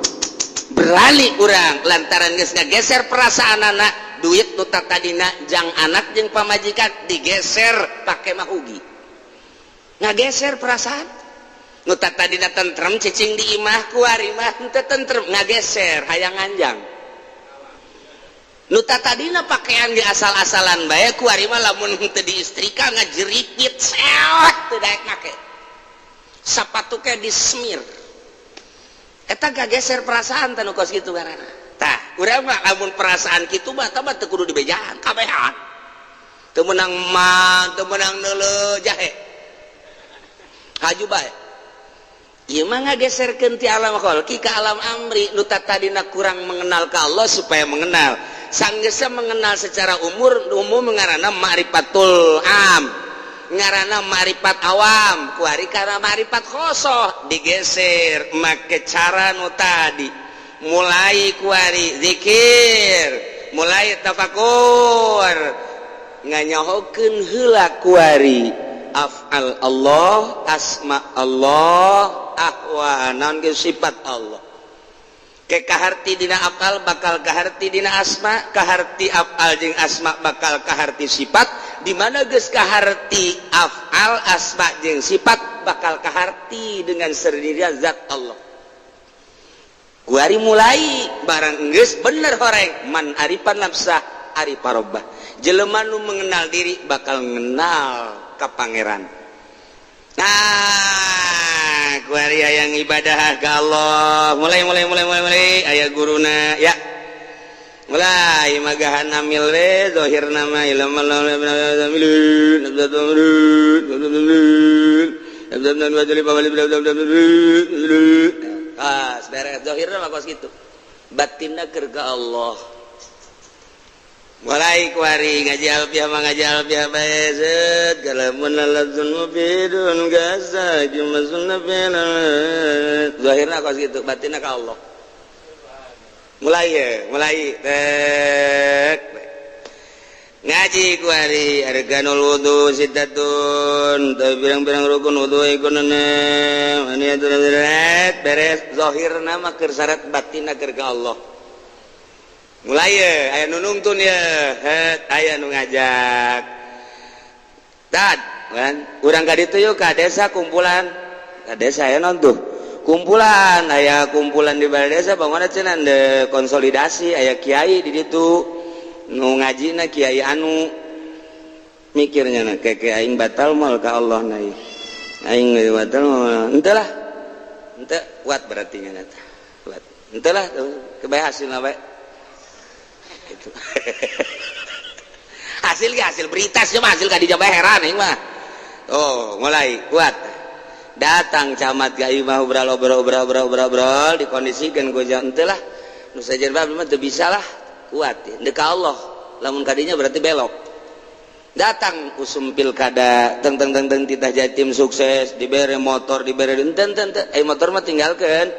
Berani urang lantaran geus ngageser perasaanana, duit nu tatadina jang anak jeung pamajikan digeser pake mahugi. Ngageser perasaan nu tatadina tentrem cicing di imah kuari mah henteu tentrem ngageser hayang nganjang. Nu tatadina pakaian di asal-asalan bae kuari mah lamun henteu diistrika ngajeripit seot teu daek make. Sapatu ke disemir. Eta ngageser perasaan teh nu kos kitu ngaranna. Tah, urang mah lamun perasaan kitu mah tah mah teu kudu dibejaan kabehan. Teu meunang man, teu meunang neuleuh jahe. Haju bae. Ieu mah ngageserkeun ti alam kholqi ka alam amri nu tatadina kurang mengenal ka Allah supaya mengenal. Sanggeusna mengenal secara umur umum ngaranna ma'rifatul am, ngaranna ma'rifat awam, kuari kana ma'rifat khosoh digeser make cara nu tadi. Mulai kuari zikir, mulai tafakur, nganyahokeun heula kuari af'al Allah, asma Allah, ahwa naon ge sifat Allah. Ke kaharti dina af'al bakal kaharti dina asma, kaharti af'al jeung asma bakal kaharti sifat, di mana geus kaharti af'al asma jeung sifat bakal kaharti dengan sendirian zat Allah. Kuari mulai barang geus bener horeng man arifan nafsah arifa rabbah. Jelema nu mengenal diri bakal ngenal ka pangeran. Nah, kuari hayang ibadah ka Allah, mulai mulai mulai mulai mulai aya guruna ya. Mulai magahan amil we zahir nama ilmu ah, beres zahirna mah kos kitu. Batinna keur ka Allah. Mulai kuari ngaji alfiah mah ngaji alfiah bae zeut kalamun ladzun mubidun gaza jumazun nabila. Zahirna kos kitu, batinna ka Allah. Mulai ya, mulai tek. Ngaji kuari arkanul wudu sittatun, teu pirang-pirang rukun wudu ikunna aniyatul beres zahirna mah keur syarat batinna keur ka Allah. Mulai ya, aya nu nungtun ya, aya nu ngajak. Tad, kan? Urang ka ditu yuk ka desa kumpulan. Ka desa aya naon tuh? Kumpulan, aya kumpulan di balai desa bangunna cenah de konsolidasi, aya kiai di ditu. Nu ngajina kiai anu mikirnya na keke aing batal moal ka Allah na ieu. Aing batal moal. Henteu lah. Henteu kuat berarti nya eta. Kuat. Henteu lah kebae hasilna bae. Itu. Hasil ge hasil berita sih mah hasil ka dieu bae heran aing mah. Oh, mulai kuat. Datang camat ka imah obrol obrol obrol obrol obrol dikondisikeun ku henteu lah. Nu sajen bae mah teu bisa lah. Kuat ya. Ka Allah lamun kadinya berarti belok. Datang usum pilkada teng teng teng teng titah jatim sukses dibere motor dibere enten enten motor mah tinggalkeun.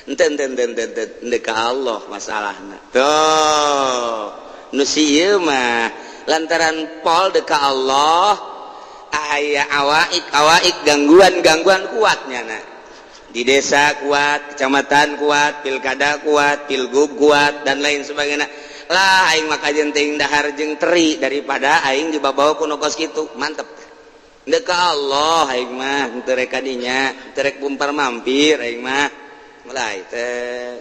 Enten enten enten enten ka Allah masalahna. Tuh nu si ieu mah lantaran pol deka Allah aya awaik awaik gangguan-gangguan kuatnya na. Di desa kuat, kecamatan kuat, pilkada kuat, pilgub kuat dan lain sebagainya. Lah aing mah kajen teuing dahar jeung teri daripada aing dibabawa ku nu kos kitu. Mantep. Deka Allah aing mah henteu rek ka dinya, henteu rek bumpar mampir aing mah. Mulai teh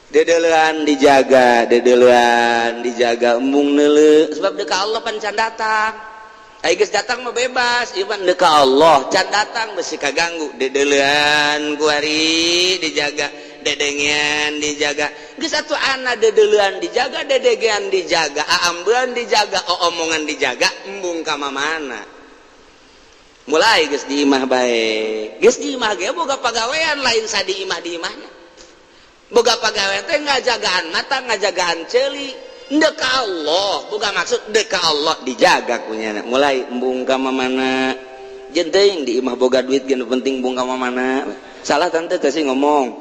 dedelean dijaga, dedelean dijaga embung neuleuh sebab deka Allah pan can datang. Ai geus datang mah bebas, ieu mah deka Allah can datang besi kaganggu. Dedelean ku ari dijaga, dedengean dijaga. Geus atuh ana dedelean dijaga, dedegean dijaga, aambean dijaga, oomongan dijaga, embung ka mamana. Mulai geus di imah bae. Geus di imah ge boga pagawean lain sadi imah di imahna. Boga pagawean teh ngajagaan mata, ngajagaan ceuli. Deka Allah, boga maksud deka Allah dijaga kunyana. Mulai embung ka mamana. Jeung teuing di imah boga duit ge nu penting embung ka mamana. Salah tante teh sih ngomong.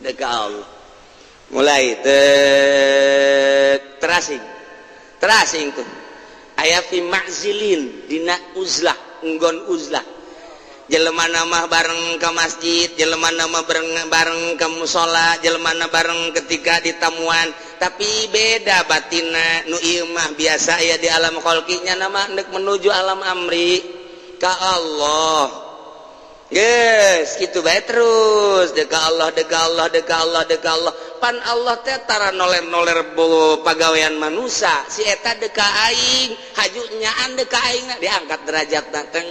Deka Allah. Mulai terasing. Terasing tuh. Aya fi ma'zilin dina uzlah, enggon uzlah. Jelema mah bareng ke masjid, jelema mah bareng ke musola, jelema bareng ketika ditamuan, tapi beda batina. Nu ieu mah biasa aya di alam kholqinya, nama hendak menuju alam amri ka Allah. Geus kitu bae terus deka Allah, deka Allah, deka Allah, deka Allah. Pan Allah teh tara noler-noler pagawean manusia, si eta deka aing, haju nyaan deka aing, diangkat derajatna teng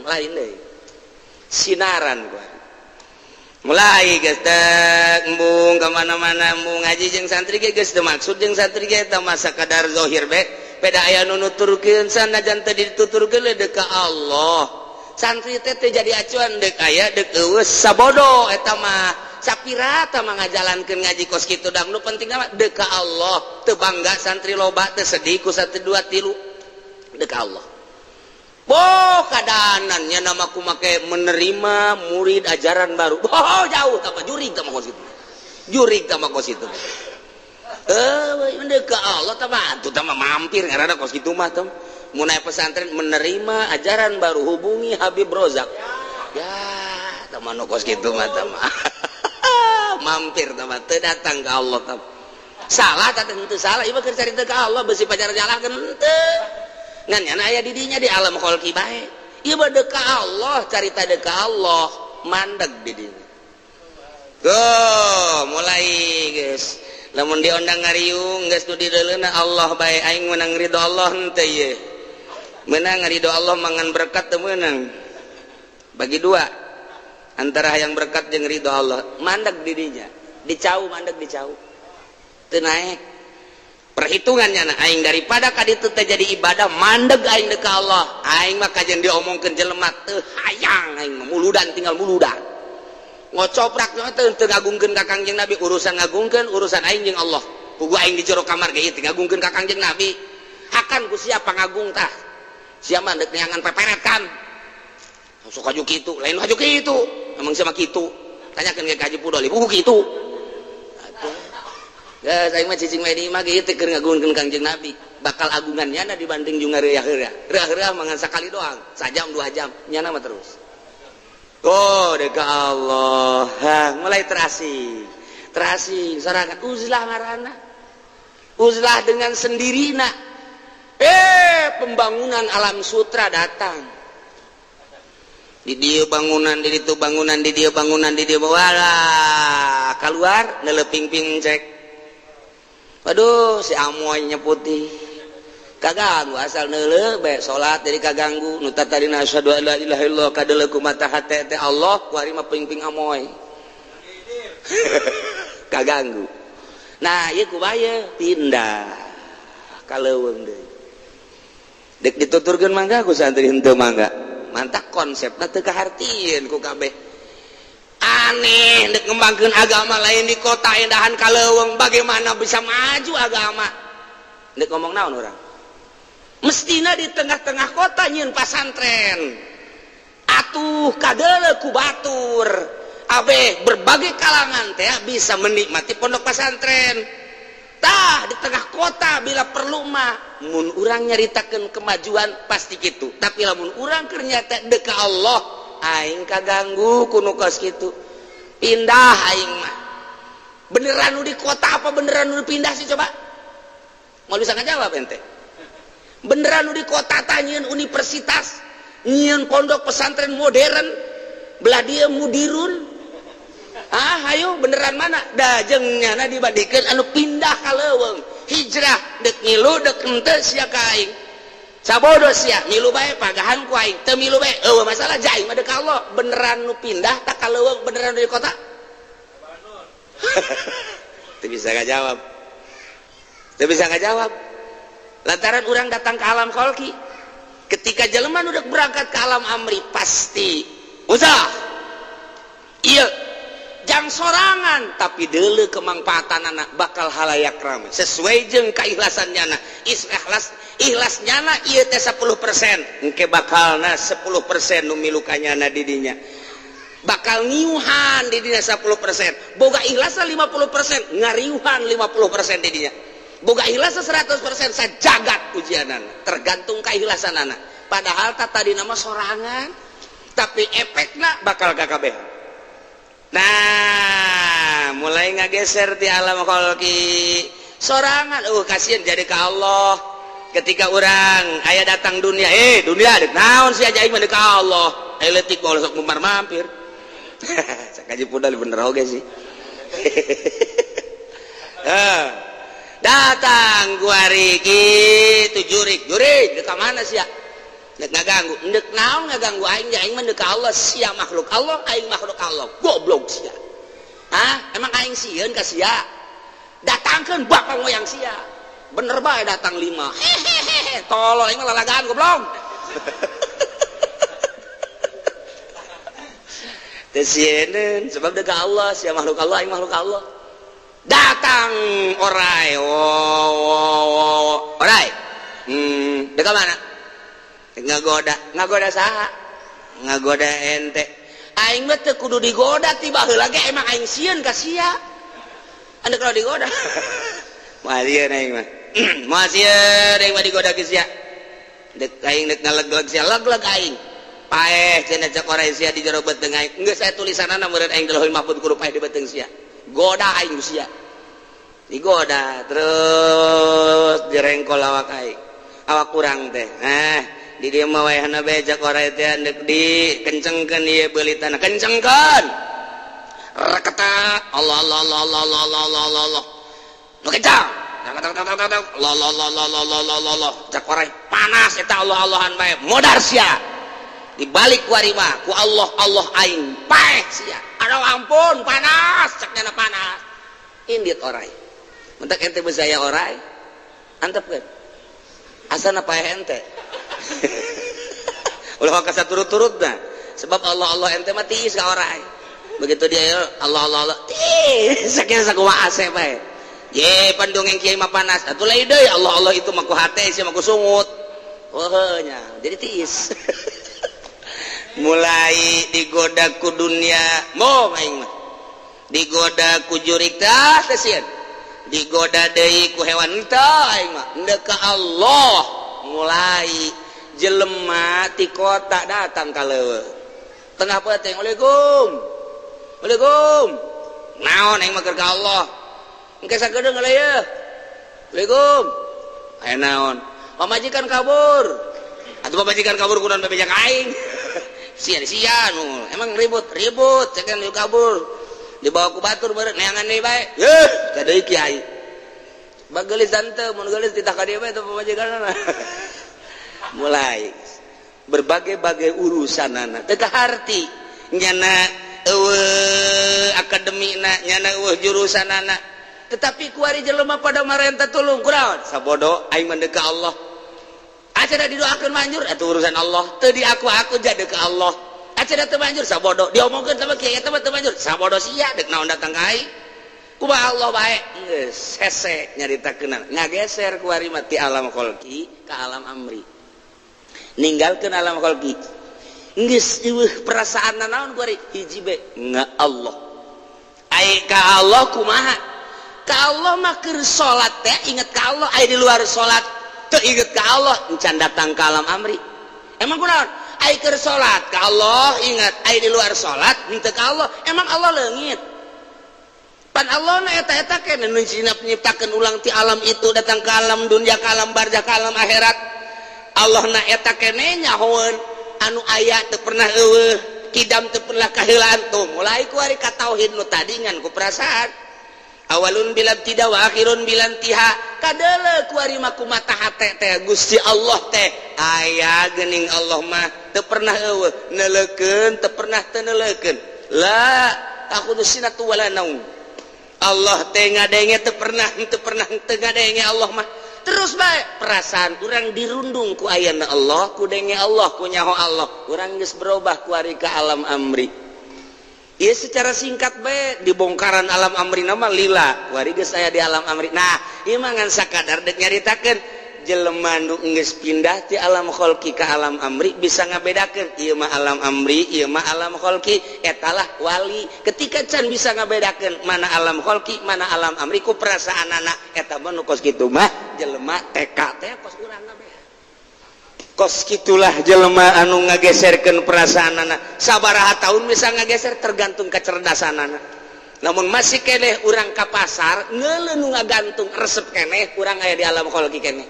lain deui. Sinaran gua. Mulai geus teh embung ka mana-mana, embung ngaji jeung santri ge geus teu maksud jeung santri ge eta mah sakadar zahir be. Beda aya nu nuturkeun sanajan teu dituturkeun deka Allah. Santri teh teu jadi acuan deuk aya deuk eueuh sabodo eta mah. Sapirata mah ngajalankeun ngaji kos kitu dang nu penting mah deka Allah. Teu bangga santri loba, teu sedih ku santri dua tilu. Deka Allah. Boh kadanannya nama ku make menerima murid ajaran baru. Boh jauh tama jurig tama kos itu. Jurig tama kos itu. Deka Allah tama atuh tama mampir ngaranna kos kitu mah tem. Mun aya pesantren menerima ajaran baru hubungi Habib Rozak. Ya, tama nu kos kitu mah tama. Mampir tama teu datang ka Allah tama. Salah tah teu salah ieu mah keur carita ka Allah beusi pacar nyalahkeun henteu. Ngan nyana aya di dinya di alam kholqi bae. Ieu mah deka Allah, carita deka Allah, mandeg di dinya. Go, mulai geus. Lamun diondang ngariung geus nu dideuleuna Allah bae, aing meunang ridho Allah henteu ieu. Meunang ridho Allah mangan berkat teu meunang. Bagi dua antara hayang berkat jeung ridho Allah, mandeg di dinya. Dicau mandeg dicau. Teu naek. Perhitungannya nah, aing daripada ka ditu teh jadi ibadah mandeg aing deka Allah. Aing mah kajian diomongkeun jelema teu hayang aing mah muludan tinggal muludan. Ngocoprak teh teu ngagungkeun ka Kangjeng Nabi, urusan ngagungkeun urusan aing jeung Allah. Pugu aing di jero kamar ge ieu teh ngagungkeun ka Kangjeng Nabi. Hakan ku siapa ngagung tah? Sia mah deuk neangan peperet kan. Sok haju kitu, lain haju kitu. Emang sia mah kitu. Tanyakeun ka Haji Pudoli, pugu kitu. Geus aing mah cicing we di imah ge ieu teh keur ngagungkeun Kangjeng Nabi. Bakal agungan nyana dibanding jeung ngareuyah-reuyah. Reuyah-reuyah mah ngan sakali doang, sajam 2 jam, nyana mah terus. Oh, deka Allah. Ha, mulai terasing. Terasing sorangan uzlah ngaranna. Uzlah dengan sendirina. Pembangunan alam sutra datang. Di dieu bangunan, di ditu bangunan, di dieu bangunan, di dieu walah, keluar neuleuping-ping cek. Waduh, si amoynya putih. Kaganggu asal neuleuh bae salat jadi kaganggu. Nu tadina asyhadu alla ilaha illallah kadeuleuh ku mata hate teh Allah, ku ari mah ping-ping amoy. Kaganggu. Nah, ieu ku bae pindah ka leuweung deui. Dek dituturkeun mangga ku santri henteu mangga. Mantak konsepna teu kahartieun ku kabeh. Aneh dek ngembangkeun agama lain di kota endahan ka leuweung, bagaimana bisa maju agama? Dek ngomong naon urang? Mestina di tengah-tengah kota nyieun pasantren. Atuh kadeuleuh ku batur. Abeh berbagai kalangan teh bisa menikmati pondok pesantren. Tah di tengah kota bila perlu mah mun urang nyaritakeun kemajuan pasti kitu. Tapi lamun urang keur nyata deka Allah, aing kaganggu ku nu kos kitu. Pindah aing mah. Beneran nu di kota apa beneran nu pindah sih coba? Mau bisa ngajawab ente? Beneran nu di kota tah nyieun universitas, nyieun pondok pesantren modern. Belah dia mudirun. Ah, ayo beneran mana? Da jeung nyana dibandingkeun anu pindah ka leuweung, hijrah deuk ngilu deuk henteu sia ka aing. Sabodo sia ngilu bae pagahan ku aing, teu milu bae eueuh masalah ja aing mah deuk ka Allah. Beneran nu pindah tak ka leuweung beneran di kota? Teu bisa ngajawab. Teu bisa ngajawab. Lantaran urang datang ke alam kholqi. Ketika jelema nu deuk berangkat ke alam amri pasti usah. Ieu jang sorangan tapi deuleu kemangfaatan anak bakal halayak rame sesuai jeung keikhlasan nyana. Ikhlas ikhlas nyana ieu teh 10% engke bakalna 10% nu milu ka nyana di dinya. Bakal ngiuhan di dinya 10%, boga ikhlasna 50%, ngariuhan 50% di dinya. Boga ikhlasna 100% sajagat ujianana, tergantung keikhlasanana. Padahal tadi nama sorangan, tapi efekna bakal kakabeh. Nah, mulai ngageser di alam kholqi. Sorangan kasihan jadi ka Allah. Ketika orang aya datang dunia, dunia deuk naon sia aing mah deuk ka Allah. Aya leutik bae sok mumar mampir. Sakaji pudal bener oge sih. Datang kuari kitu jurik, jurik deuk ka mana sia? Deuk ngaganggu, deuk naon ngaganggu aing, aing mah deuk ka Allah, sia makhluk Allah, aing makhluk Allah. Goblok sia. Hah? Emang aing sieun ka sia? Datangkeun bapak moyang sia. Bener bae datang 5. Hehehe, tolol aing mah lalagaan goblok. Teu sieun sebab deuk ka Allah, sia makhluk Allah, aing makhluk Allah. Datang orai, orai. Deuk ka mana? Ngagoda, ngagoda saha? Ngagoda ente. Aing mah teu kudu digoda ti baheula ge emang aing sieun ka sia. Anu kalau digoda. Moal sieun aing mah. Moal sieun aing mah digoda ke sia. Deuk aing deuk ngaleg-leg sia, leg-leg aing. Paeh cenah cek orai sia di jero beuteung aing. Geus aya tulisanana meureun aing di Lauhul Mahfuz kudu paeh di beuteung sia. Goda aing ku sia. Digoda terus direngkol awak aing. Awak kurang teh. Di dieu mah wayahna bae cek orai teh deuk dikencengkeun ieu beulitana. Kencengkeun. Reketa Allah Allah Allah Allah Allah Allah Allah Allah. Nu kencang. Allah Allah Allah Allah Allah Allah Allah. Cek orai panas eta Allah Allahan bae. Modar sia. Dibalik ku ari mah ku Allah Allah aing paeh sia. Aduh ampun panas cek nyana panas. Indit orai. Mentak ente beus aya orai. Antepkeun. Asana paeh ente. Ulah ka saturut-turutna. Sebab Allah Allah ente mah tiis ka orai. Begitu dia Allah Allah Allah tiis sakieu sakumaha ase bae. Ye pandongeng kiai mah panas. Atuh lain deui Allah Allah itu mah ku hate sia mah ku sungut. Heuh nya jadi tiis. Mulai digoda ku dunia mau aing mah. Digoda ku jurik tah teh sieun. Digoda deui ku hewan teh aing mah. Endek ka Allah mulai jelema ti kota datang ka leuweung. Tengah peuting, Waalaikum. Waalaikum. Naon aing mah keur ka Allah. Engke sakedeung heula yeuh. Waalaikum. Aya naon? Pamajikan kabur. Atuh pamajikan kabur kunaon bebeja ka aing. Sia-sia nu. Emang ribut-ribut cekan nu kabur. Dibawa ku batur beureut neangan deui bae. Yeuh, ka deui kiai. Bageulis tante, mun geulis titah ka dieu bae teh pamajikanna. Mulai berbagai-bagai urusan anak teu kaharti nyana eueuh akademina nyana eueuh jurusan anak tetapi kuari jelema pada marenta tulung kunaon sabodo aing mah deuk ka Allah acara didoakeun manjur atuh urusan Allah teu diaku-aku jadi ka Allah acara teu manjur sabodo diomongkeun sama kiai eta mah teu manjur sabodo sia deuk naon datang ka aing kumaha Allah bae geus hese nyaritakeun ngageser kuari mah ti alam kholqi ka alam amri ninggalkeun alam kholqi geus eueuh perasaan naon kuari hiji be nga Allah ai ka Allah kumaha ka Allah mah keur salat teh inget ka Allah ai di luar salat teu inget ka Allah encan datang ka alam amri emang kunaon ai keur salat ka Allah ingat ai di luar salat henteu ka Allah emang Allah leungit pan Allah na eta-eta keneh nu nyiptakeun ulang ti alam itu datang ka alam dunia ka alam barzah ka alam akhirat Allah na eta keneh nyahoeun anu aya teu pernah eueuh kidam teu pernah kaheulaan tuh mulai ku ari ka tauhid nu tadi ngan ku perasaan awalun bila tidak wa akhirun bila intiha kadeuleu ku ari mah ku mata hate teh Gusti Allah teh aya geuning Allah mah teu pernah eueuh neuleukeun teu pernah teu neuleukeun la ta'khudhu sinatu wala naum Allah teh ngadenge teu pernah teu ngadenge Allah mah terus bae perasaan urang dirundung ku ayana Allah ku denge Allah ku nyaho Allah urang geus berubah ku ari ka alam amri. Ieu secara singkat bae dibongkaran alam amri nama lila ku ari geus aya di alam amri. Nah ieu mah ngan sakadar deuk nyaritakeun jelema nu geus pindah ti alam kholqi ka alam amri bisa ngabedakeun ieu mah alam amri ieu mah alam kholqi etalah wali. Ketika can bisa ngabedakeun mana alam kholqi mana alam amri ku perasaanana eta mah nu kos kitu mah jelema TK teh kos urang kabeh. Kos kitulah jelema anu ngageserkeun perasaanana sabaraha taun bisa ngageser tergantung kecerdasanana. Namun masih keneh urang ka pasar ngeuleuh nu ngagantung resep keneh urang aya di alam kholqi keneh.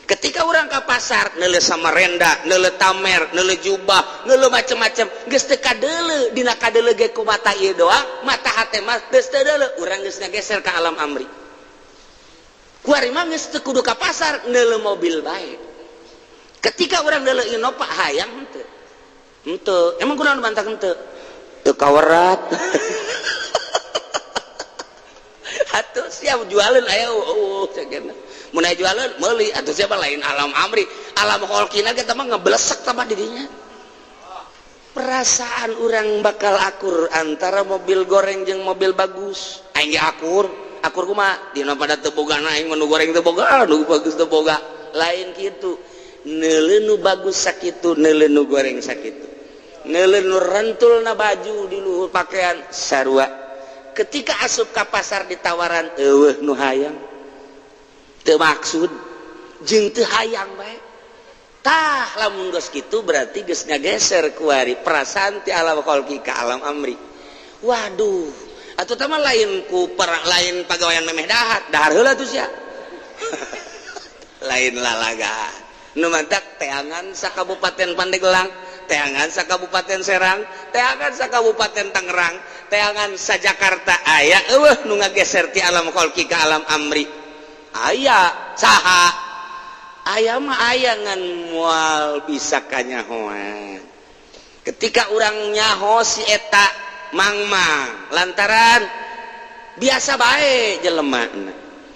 Ketika orang ke pasar neuleuh samarenda, neuleuh tamer, neuleuh jubah, neuleuh macem-macem, geus teu kadeuleu dina kadeuleu ge ku mata ieu doang, mata hate mah geus teu deuleu, urang geus ngageser ka alam amri. Kuari mah geus teu kudu ka pasar, neuleuh mobil bae. Ketika urang neuleuh Innova hayang henteu. Henteu, emang kunaon bantah henteu? Teu kawerat. Atuh siap jualeun aya eueuh cenah. Mun aya jualan meuli atuh siapa lain alam amri alam kholqina ge mah ngeblesek tah didinya. Perasaan urang bakal akur antara mobil goreng jeung mobil bagus. Aing ge akur, akur kumaha? Dina pada teu boga aing mah nu goreng teu boga, nu bagus teu boga. Lain kitu. Neuleuh nu bagus sakitu, neuleuh nu goreng sakitu. Neuleuh nu rentulna baju di luhur pakaian sarua. Ketika asup ka pasar ditawaran eueuh nu hayang. Teu maksud jeung teu hayang bae. Tah lamun geus kitu berarti geus ngageser kuari perasaan ti alam kholqi ka alam amri. Waduh, atuh tah mah lain ku lain pagawean memeh dahar, dahar heula tuh sia. Lain lalaga. Nu mantak teangan sa Kabupaten Pandeglang, teangan sa Kabupaten Serang, teangan sa Kabupaten Tangerang, teangan sa Jakarta aya eueuh nu ngageser ti alam kholqi ka alam amri. Aya saha aya mah aya ngan moal bisa kanyahoan. Ketika urang nyaho si eta mangmang lantaran biasa bae jelema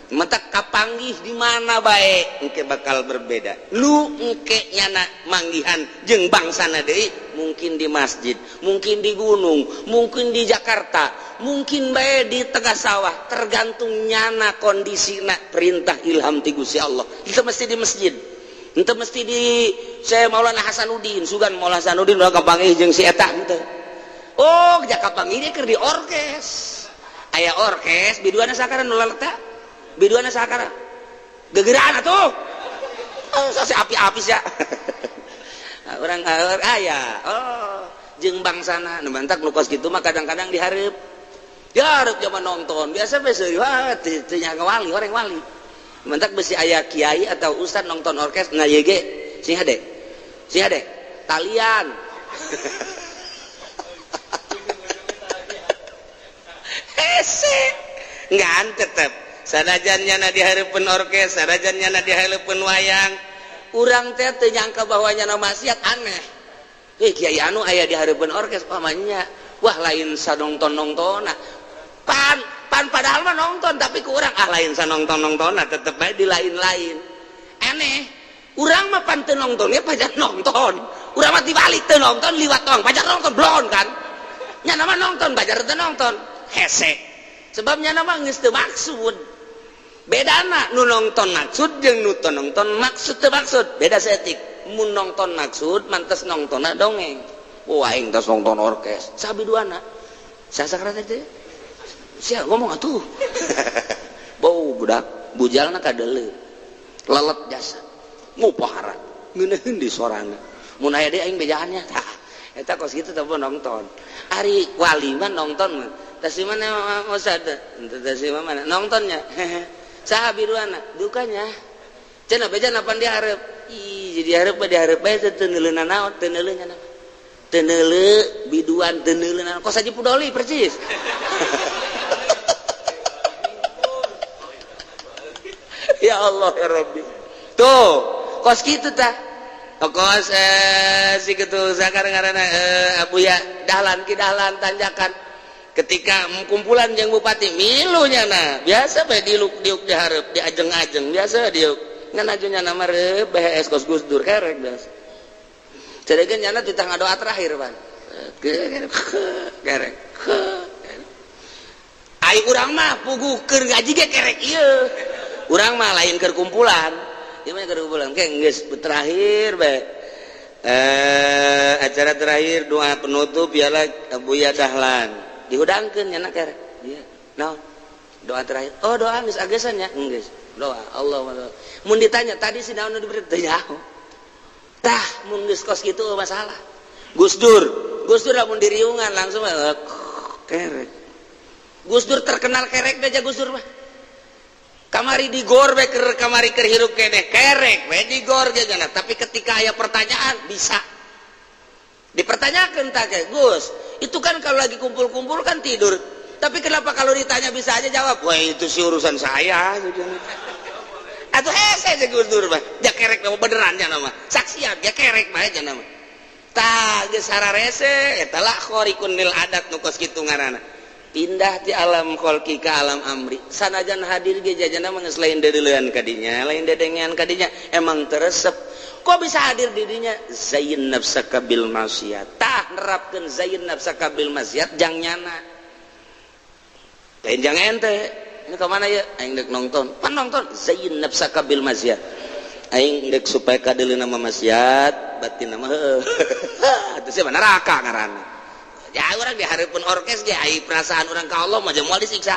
mentak kapanggih di mana bae engke bakal berbeda. Lu engke nyana manggihan jeung bangsana deui mungkin di masjid, mungkin di gunung, mungkin di Jakarta, mungkin bae di tengah sawah, tergantung nyana kondisina perintah ilham ti Gusti Allah. Itu mesti di masjid, itu mesti di saya Maulana Hasanuddin, sugan Maulana Hasanuddin ulah kapanggih jeung si eta henteu. Oh, ja kapanggih keur di orkes. Aya orkes biduana sakara nu laleta. Biduana sakara. Gegeraan atuh. Oh, sasi api-api sia. Urang aya. Oh, jeung bangsana nu mantak nu kos kitu mah kadang-kadang dihareup. Dihareup zaman nonton, biasa we seuri wah teu nyaga wali, orang wali. Mantak besi aya kiai atau ustad nonton orkes na ye ge sing hade. Sing hade talian. Hese ngan tetep sanajan nyana dihareupeun orkes, sanajan nyana dihareupeun wayang, urang teh teu nyangka bahwa nyana maksiat aneh. Eh kiai anu aya dihareupeun orkes pamannya. Wah lain sanonton-nontona. Pan pan padahal mah nonton tapi ku urang ah lain sanonton-nontona tetep bae di lain-lain. Aneh. Urang mah pan teu nontonnya pajar nonton. Urang mah dibalik teu nonton liwat doang, pajar nonton blon kan. Nyana mah nonton pajar teu nonton. Hese. Sebab nyana mah geus teu maksud. Bedana nu nonton maksud jeung nu teu nonton maksud teu maksud. Beda saeutik. Mun nonton maksud mantes nontonna dongeng. Wah aing tos nonton orkes. Sabi duana. Sasakra teh. Sia ngomong atuh. Bau budak bujalna kadeuleu. Lelet jasa. Ngupahara. Ngeunaheun di sorangan. Mun aya deui aing bejaannya. Tah, eta kos kitu teh nonton. Ari wali mah nonton mah. Tas mana Ustaz? Tas mana? Nontonnya. Saha biruana? Dukanya. Cenah bejan apan dihareup? Ih, jadi hareup mah dihareup bae teu neuleuna naon, teu neuleuna naon. Teu neuleu biduan teu neuleu kos aja pudoli persis. Ya Allah ya Rabbi. Tuh, kos kitu tah. Kos si kitu sakarang ngaranna Abuya Dahlan ki Dahlan tanjakan. Ketika kumpulan jeung bupati milunya nah, biasa bae diuk diuk dihareup diajeng-ajeng biasa diuk. Ngan ajunya nama reup BHS kos Gus Dur kerek biasa. Ceregeun nyana titah ngadoa terakhir pan. Kerek. Ai urang mah puguh keur ngaji ge kerek ieu. Urang mah lain keur kumpulan. Ieu mah keur kumpulan ke geus terakhir bae. Acara terakhir doa penutup ialah Abuya Dahlan. Dihudangkeun nyana kerek. Iya. Naon? Doa terakhir. Oh, doa geus agesan nya. Geus. Doa Allah. Mun ditanya tadi si naon nu diberi teu nyaho. Tah mun geus kos kitu masalah. Gus Dur, Gus Dur lamun diriungan langsung kerek. Gus Dur terkenal kerek aja Gus Dur mah. Kamari digor we keur kamari keur hirup keneh kerek we digor ge nya. Tapi ketika aya pertanyaan bisa dipertanyakeun tah ke Gus, itu kan kalau lagi kumpul-kumpul kan tidur. Tapi kenapa kalau ditanya bisa aja jawab? Wah itu sih urusan saya. Atuh hese jeung Gus Dur mah. Ja kerek mah beneran nya mah. Saksian ja kerek mah nya mah. Tah geus hararese eta lah khariqun lil adat nu kos kitu ngaranna. Pindah ti alam kholqi ka alam amri. Sanajan hadir ge jajana mah geus lain deuleuan ka dinya, lain dedengean ka dinya, emang teresep. Kok bisa hadir di dinya? Zayin nafsaka bil maksiat. Tah nerapkeun zayin nafsaka bil maksiat jang nyana. Lain jang ente. Ini ke mana ya? Aing dek nonton. Pan nonton zayin nafsaka bil maksiat. Aing dek supaya kadeuleuh nama maksiat, batin nama heueuh. Atuh sia neraka ngaranna. Ya urang dihareupeun orkes ge ai perasaan urang ka Allah mah moal disiksa.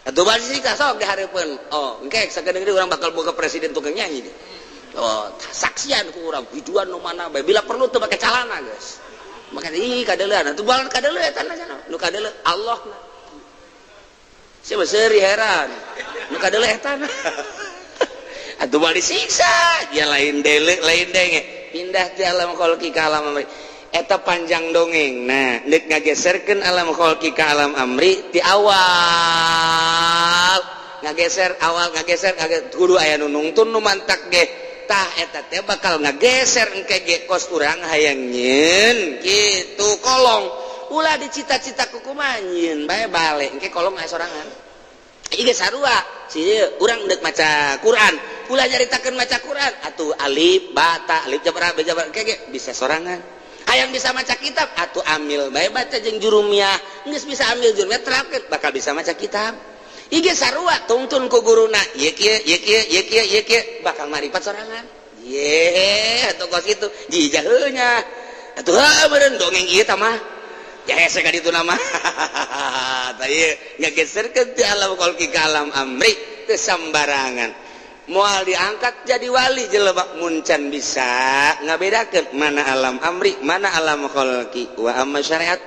Atuh bal disiksa sok dihareupeun. Oh, engke sakedeung deui urang bakal boga presiden tukang nyanyi deh. Oh, saksian ku urang biduan nu mana bae bila perlu teu make calana geus. Make ih kadeuleuan atuh bal kadeuleuh eta na nu kadeuleuh Allah na. Sia seuri heran. Nu kadeuleuh eta na. Atuh bal disiksa, dia lain deuleu lain denge. Pindah ti alam kholqi ka alam amri. Eta panjang dongeng. Nah, deuk ngageserkeun alam kholqi ka alam amri ti awal. Ngageser awal ngageser kudu aya nu nungtun nu mantak ge. Tah eta teh bakal ngageser engke ge kos urang hayang nyieun kitu kolong. Ulah dicita-cita ku kumaha nyieun bae balik engke kolong aya sorangan. Ieu ge sarua si urang deuk maca Quran, ulah nyaritakeun maca Quran atuh alif ba ta alif jabar ba jabar engke ge bisa sorangan. Hayang bisa maca kitab atuh amil bae baca jeung jurumiyah, geus bisa amil jurumiyah terapkeun bakal bisa maca kitab. Ieu ge sarua tungtun ku guruna ieu kieu ieu kieu ieu kieu ieu kieu bakal maripat sorangan. Ye atuh kos kitu jijaheuh nya. Atuh heuh meureun dongeng ieu tah mah. Ya hese ka ditu nama. Tah ieu ngageserkeun ti alam kholqi ka alam amri teu sambarangan. Moal diangkat jadi wali jelema mun can bisa ngabedakeun mana alam amri mana alam kholqi. Wa amma syariat